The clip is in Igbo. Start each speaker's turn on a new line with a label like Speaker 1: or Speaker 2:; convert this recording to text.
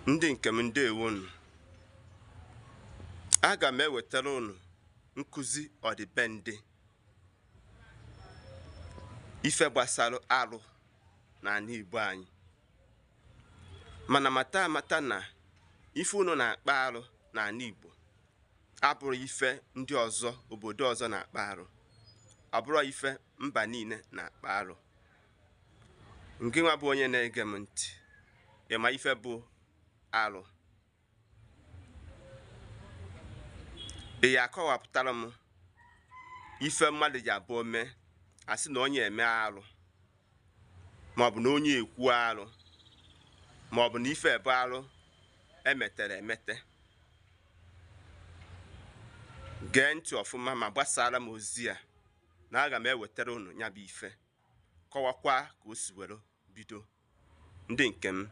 Speaker 1: Ndị nke m, ndewonu. Aga m ewetara unu nkụzi ọdịbendị, ife gbasara arụ n'ala Igbo anyị. Mana mata amata na ife unu na-akpa arụ n'ala Igbo abụrụ ife ndị ọzọ, obodo ọzọ na-akpa arụ, ọ bụrụ ife mba niile na-akpa arụ. Ngị nwa bụ onye na-ege m ntị, ịma ife bụ arụ? Ị ya akọwapụtara m ife mmadụ ji abụọ mee asị na onye eme arụ, maọbụ na onye ekwu arụ, maọbụ na ife bụ arụ emetere emete? Gee ntị ọfụma ma gbasara m ozi a, na aga m ewetara unu ya bụ ife, kọwakwa ka o si were bido. Ndị nke m,